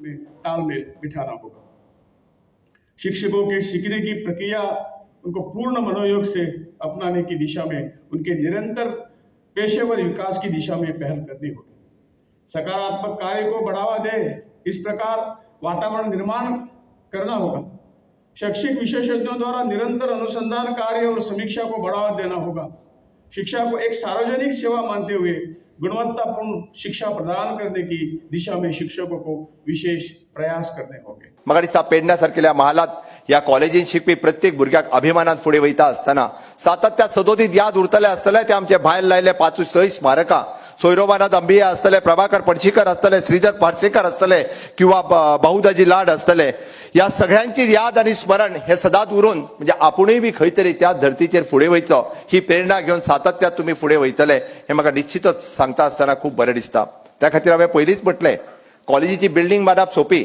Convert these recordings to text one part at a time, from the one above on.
में तालमेल बिठाना होगा। शिक्षकों के सीखने की प्रक्रिया उनको पूर्ण मनोयोग से अपनाने की दिशा में, उनके निरंतर पेशेवर विकास की दिशा में पहल करनी होगी। सकारात्मक कार्य को बढ़ावा दे, इस प्रकार वातावरण निर्माण करना होगा। शैक्षिक विशेषज्ञों द्वारा निरंतर अनुसंधान कार्य और समीक्षा को बढ़ावा देना होगा। शिक्षा को एक सार्वजनिक सेवा मानते हुए गुणवत्तापूर्ण शिक्षा प्रदान करने की दिशा में शिक्षकों को विशेष प्रयास करने होंगे। म्हाका दिसता पेडण्या सारकेल्या महालात ह्या कॉलेजीन शिकपी प्रत्येक भुरग्याक अभिमानान फुडें वयता आसतना सातत्यात सदोदीत याद उरतले आसतले ते आमचे भायर लायले पांचूय सय स्मारकां. सोयरोबानाथ अंबिया आसतले, प्रभाकर पणशीकर आसतले, श्रीधर पार्सेकर आसतले किंवा बहुदाजी लाड आसतले. ह्या सगळ्यांची याद आनी स्मरण हे सदांच उरून म्हणजे आपुणूय बी खंय तरी त्या धर्तीचेर फुडें वयचो ही प्रेरणा घेवन सातत्यात तुमी फुडें वयतले हें म्हाका निश्चितच सांगता आसतना खूब बरें दिसता. त्या खातीर हांवें पयलींच म्हटलें, कॉलेजीची बिल्डींग बांदप सोंपी,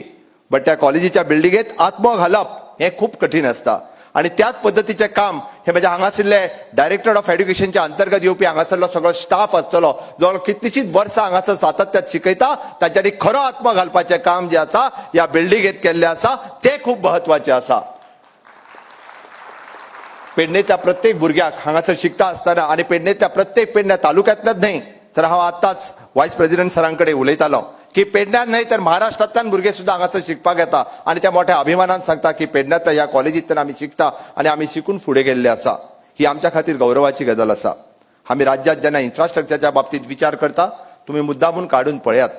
बट त्या कॉलेजीच्या बिल्डिंगेत आत्मो घालप हें खूब कठीण आसता आणि त्याच पद्दतीचें काम हे म्हणजे हांगासरले डायरेक्टर ऑफ एड्युकेशनच्या अंतर्गत येवपी हांगासरलो सगळो स्टाफ आसतलो, जो कितलीशीच वर्सां हांगासर सातत्यात शिकयता. तांच्यांनी खरो आत्मो घालपाचें काम जें आसा ह्या बिल्डिंगेत केल्लें आसा, तें खूब म्हत्वाचें आसा. पेडणेच्या प्रत्येक भुरग्याक हांगासर शिकता आसतना आनी पेडणेतल्या प्रत्येक, पेडण्या तालुक्यांतल्याच न्हय तर हांव आत्ताच वायस प्रेसिडेंट सरां कडेन उलयतालो की पेडण्यात न्हय तर महाराष्ट्रांतल्यान भुरगे सुद्दां हांगासर शिकपाक येता आनी त्या मोठ्या अभिमानान सांगता की पेडण्यांतल्या ह्या कॉलेजींतल्यान आमी शिकता आनी आमी शिकून फुडें गेल्ले आसा. ही आमच्या खातीर गौरवाची गजाल आसा. आमी राज्यात जेन्ना इन्फ्रास्ट्रक्चरच्या बाबतीत विचार करता, तुमी मुद्दामून काडून पळयात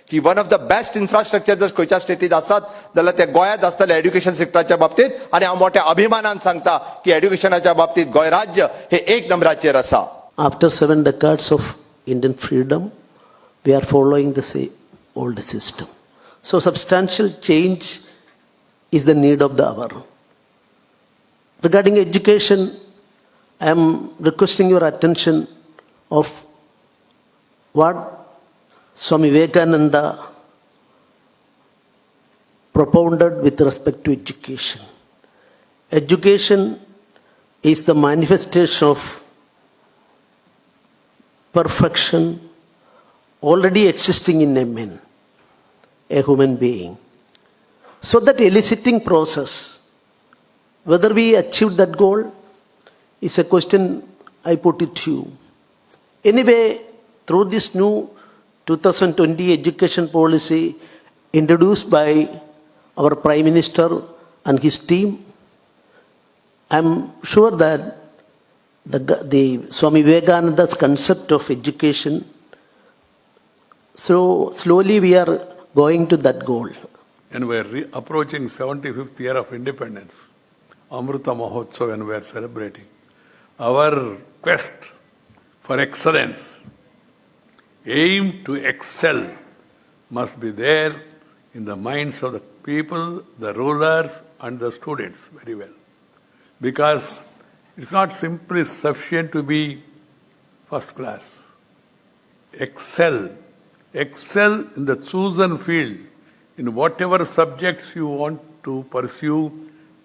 की one of the best infrastructure जर खंयच्या स्टेटीत आसात जाल्यार ते गोंयांत आसतले एड्युकेशन सेक्टराच्या बाबतीत. आनी हांव मोठ्या अभिमानान सांगता की एड्युकेशनाच्या बाबतीत गोंय राज्य हे एक नंबराचेर आसा. After 7 decades of Indian freedom, we are following the same old system. So, substantial change is the need of the hour. Regarding education, I am requesting your attention of what Swami Vivekananda propounded with respect to education. Education is the manifestation of perfection already existing in a man, a human being. So that eliciting process, whether we achieved that goal, is a question I put it to you. Anyway, through this new 2020 education policy introduced by our Prime Minister and his team, I'm sure that the Swami Vivekananda's concept of education, so slowly we are going to that goal. And we are approaching 75th year of independence, Amrita Mahotsav, and we are celebrating. Our quest for excellence, aim to excel, must be there in the minds of the people, the rulers, and the students very well. Because it's not simply sufficient to be first class. Excel. Excel in the chosen field. In whatever subjects you want to pursue,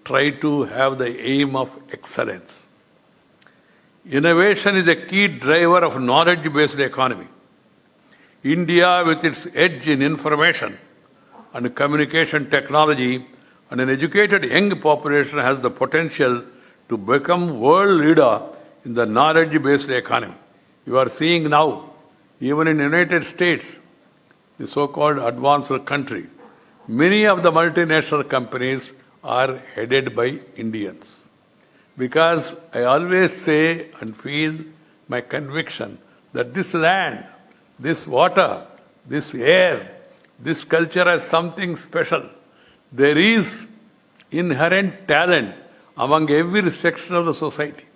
try to have the aim of excellence. Innovation is a key driver of knowledge based economy. India, with its edge in information and communication technology and an educated young population, has the potential to become world leader in the knowledge based economy. You are seeing now, even in United States, the so-called advanced country, many of the multinational companies are headed by Indians. Because I always say and feel my conviction that this land, this water, this air, this culture has something special. There is inherent talent among every section of the society.